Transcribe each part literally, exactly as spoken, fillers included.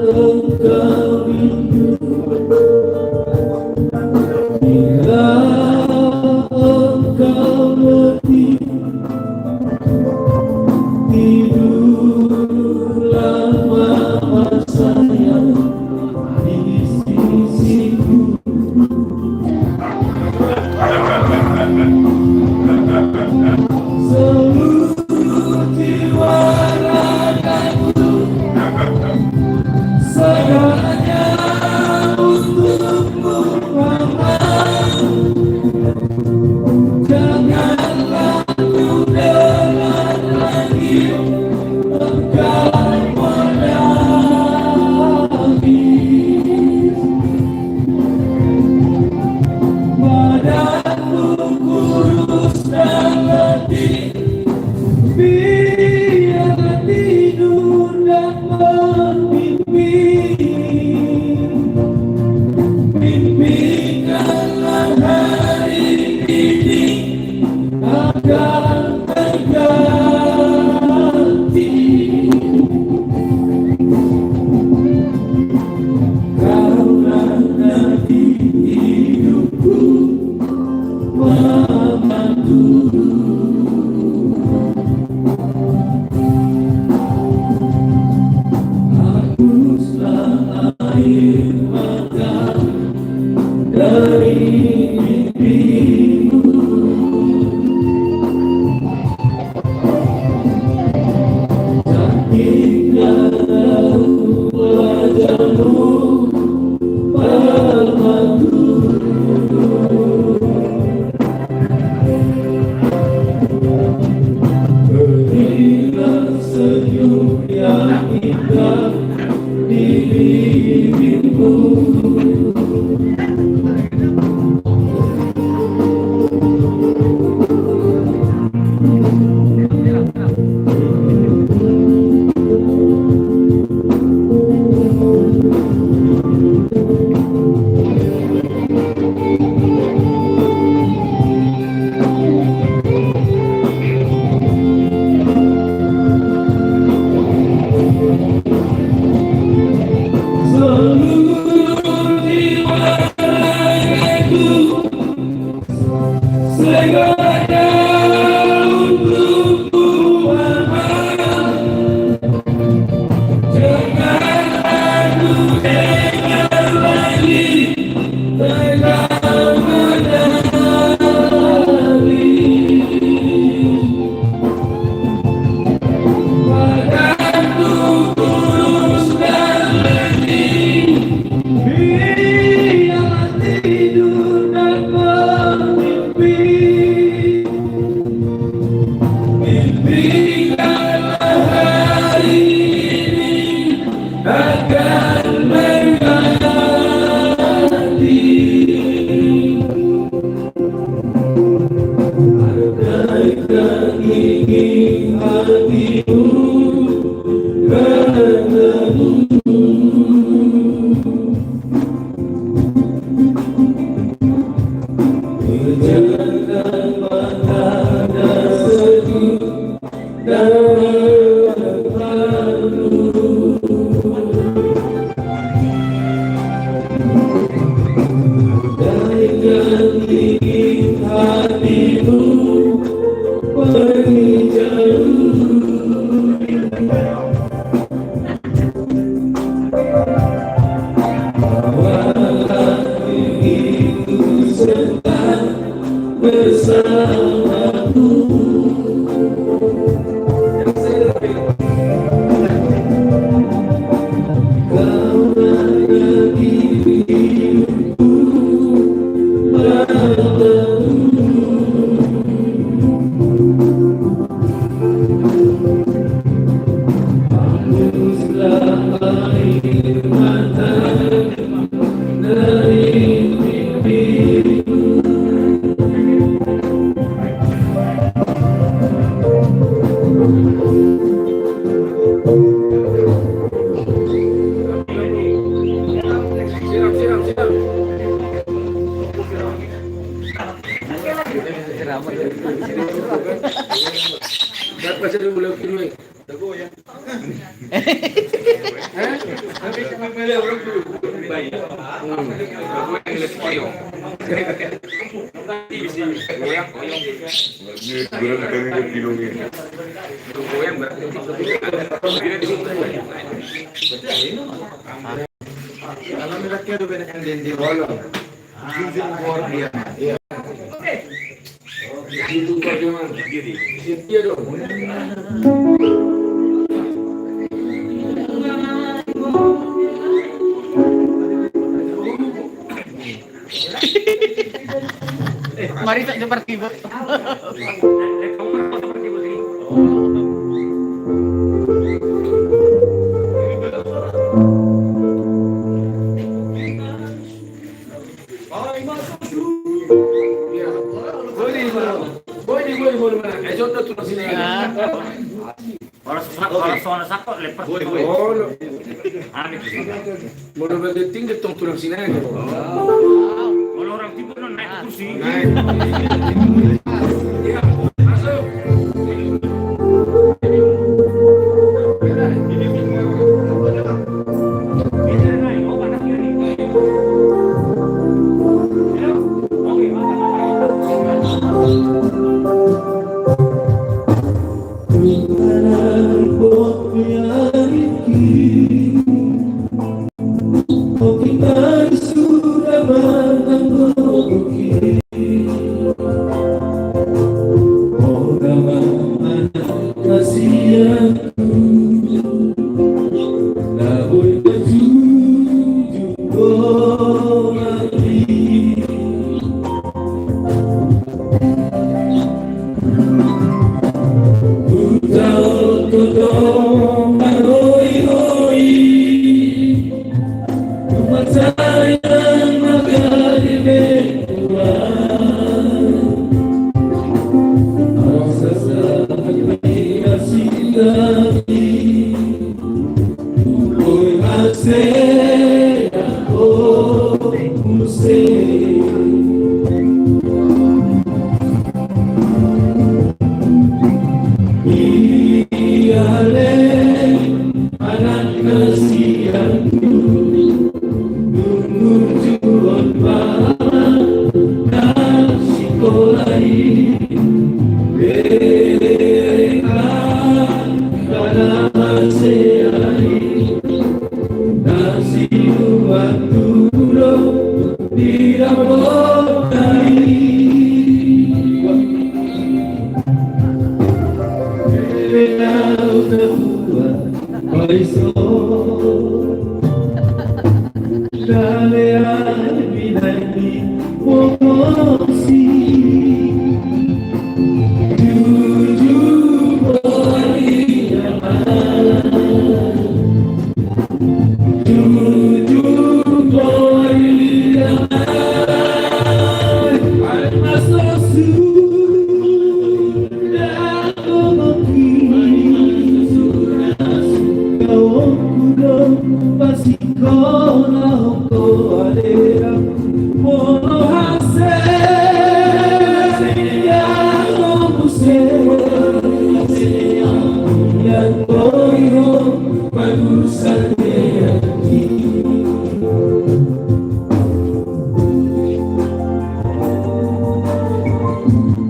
Engkau rindu, bila engkau letih, tidurlah mama sayang di sisiku. Seluruh jiwa ragaku, segalanya untukmu, Mama. Janganlah ku dengar lagi engkau menangis. Badanmu kurus dan letih, biar tidur dan bermimpi. Mimpikanlah hari ini akan terganti. Kau ada di hidupku, Mama. Hapuslah air mata dari pipimu. Cantiknya raut wajahmu, Mamaku. Berilah senyum yang indah di bibirmu. Mimpikanlah hari ini akan mengganti. Andaikan ini hatimu karenamu. Pejamkan mata dan seduh. Mari tak seperti itu. Olo, olo. Molo bagian tinggi tong tulang sinanga. Olo, orang tipu non naik kursi. Naik. Iya, masuk.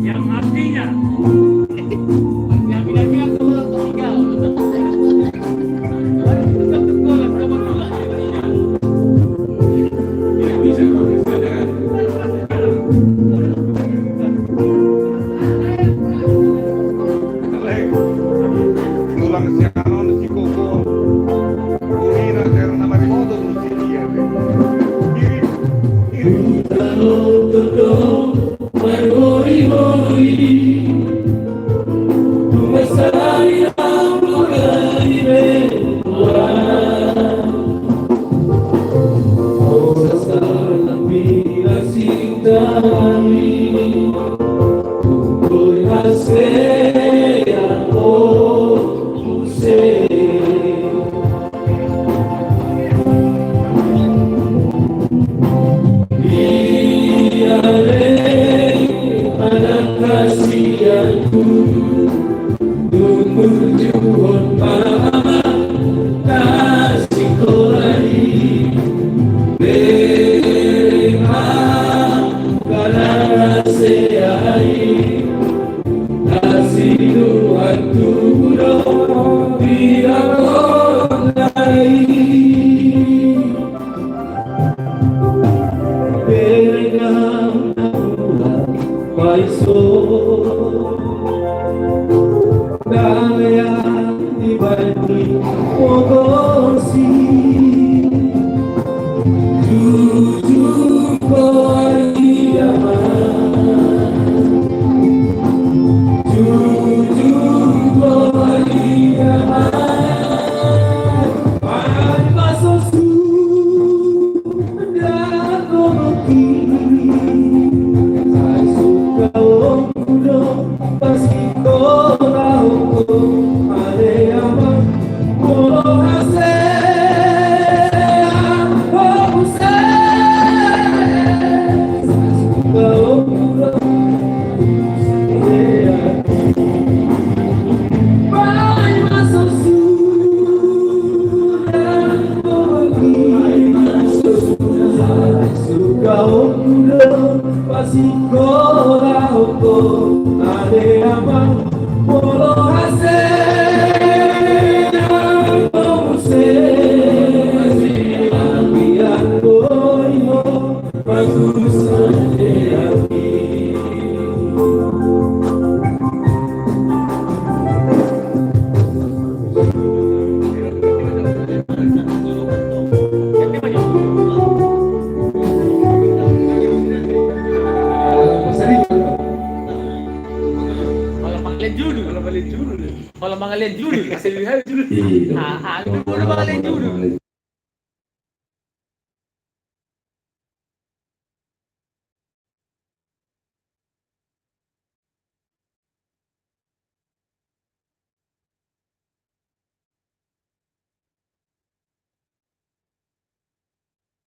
Yang artinya, yang tidak bilang kalau tinggal. Tulang sianon si Koko. Urina karena mariboto tu si dia. Iri, iri. Kalau mangaliat judul, kalau mangaliat judul, kasih lebih halus judul. Iya. Ah, ah, kalau mangaliat judul.